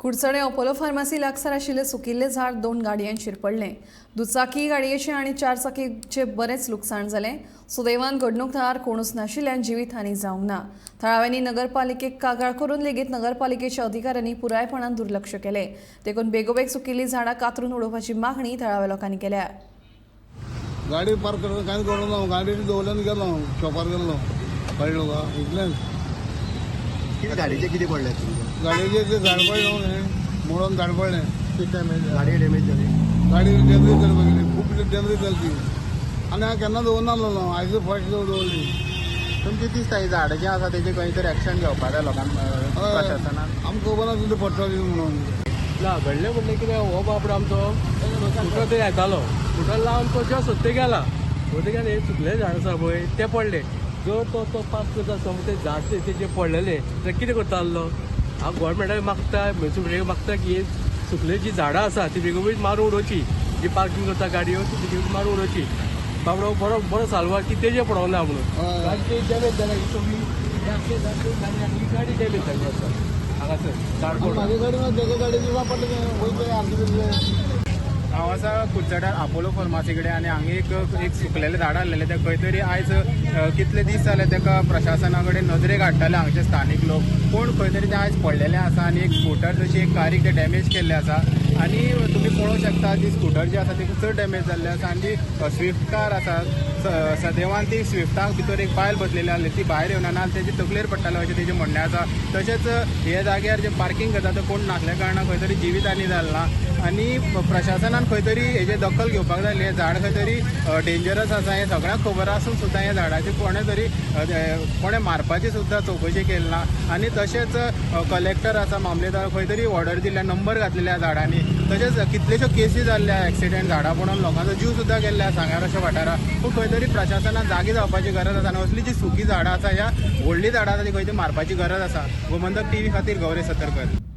कुडचडे Apollo pharmacy लागसार आशिल्लें सुकिल्लें झाड दोन गाडयांचेर पडलें. दुचाकी गाडयेचें आनी चारचाकीचें बरेंच लुकसाण जालें. सुदैवान घडणूक थळार कोणूच नाशिल्ल्यान जिवीत हानी जावंक ना. थळाव्यांनी नगरपालिकेक कागाळ करून लेगीत नगरपालिकेच्या अधिकाऱ्यांनी पुरायपणान दुर्लक्ष केलें. देखून बेगोबेग सुकिल्लीं झाडां कातरून उडोवपाची मागणी थळाव्या लोकांनी केल्या. गाडी पार्क करता कांयच करूं ना. गाडी दवरल्यान गेलो, शॉपार गेल्लो, कळ्ळें तुका? इतलेंच. कितें गाडयेचें कितें पडलें तुमच्या? गाडयेचें तें झाड पडलें न्ही, मोडून झाड पडलें. कितें डॅमेज? गाडी डॅमेज जाली? गाडी डॅमेज जाली बघितली, खूब डॅमेज जाली ती. आनी हांव केन्ना दवरनासलो, आयज फर्स्ट दवरली. तुमची दिसता ही झाडां जी आसा तेजे खंय तरी एक्शन घेवपा जाय लोकांक, प्रशासनान. आमकां खबर ना तुजें पडटलें म्हणून. ना घडलें म्हणलें कितें, हो बाबडो आमचो स्कुटर थंय येतालो, स्कुटर लावन तो जस्ट वत्ते गेला. वत्ते गेला, हे सुकलें झाड आसा पळय तें पडलें. जर तो तो पास करता आसतना तें झाड तेजें पडलेलें जाल्यार कितें करता आसलो? हांव गोवोरमेंटाक मागता, म्युनिसिपलिटीक मागता की सुकलें जीं झाडां आसा ती बेगोबेग मारून उडोवची. जी पार्कींग करता गाडयो ती बेगीन मारून उडोवची. बाबडो बरो बरो साल्वार की तेजें पडोना ना म्हणून. हय. गाडी डॅमेज जाल्या ही सगळी, हे आख्खे झाड गाडी, ही गाडी डॅमेज जाल्ली आसा हांगासर झाड आनी पडून. म्हाजी गाडी मात तेगे गाडयेचेर पडलें तें, वयता आमचे तितलें. हांव आसा कुडचड्यार आपोलो फार्मासी कडेन आनी हांगा एक एक सुकलेलें झाड आसलेलें तें खंय तरी आयज कितले दीस जाले ताका प्रशासना कडेन नदरेक हाडटाले हांगचे स्थानीक लोक, पूण खंय तरी तें आयज पडलेलें आसा आनी एक स्कुटर जशी एक कारीक तें डॅमेज केल्लें आसा. आनी तुमी पळोवंक शकता, जी स्कुटर जी आसा ती चड डॅमेज जाल्ली आसा आनी जी स्विफ्ट कार आसा, सदैवान ती स्विफ्टाक भितर एक बायल बसलेली आसली, ती भायर येवना ना तेजी तकलेर पडटाले अशें तेजें म्हणणें आसा. तशेंच हे जाग्यार जे पार्कींग करता ते कोण नासल्या कारणान खंय तरी जिवीत हानी जालें ना आनी प्रशासनान खंय तरी हेजेर दखल घेवपाक जाय. हें झाड खंय तरी डेंजरस आसा हें सगळ्यांक खबर आसून सुद्दां ह्या झाडाची कोणें तरी कोणें मारपाची सुद्दां चवकशी केली ना. आनी तशेंच कलेक्टर आसा, मामलेदार खंय तरी ऑर्डर दिल्ल्या, नंबर घातलेल्या झाडांनी. तशेंच कितलेश्यो केसी जाल्ल्या, एक्सिडेंट, झाडां पडून लोकांचो जीव सुद्दां गेल्ले आसा सांग्यार अशा वाठारांत. पूण खंय तरी प्रशासनान जागी जावपाची गरज आसा आनी असली जी सुकी झाडां आसा, ह्या व्हडलीं झाडां आसा ती खंय तरी मारपाची गरज आसा. गोमंतक टीव्ही खातीर गौरेश सतरकर.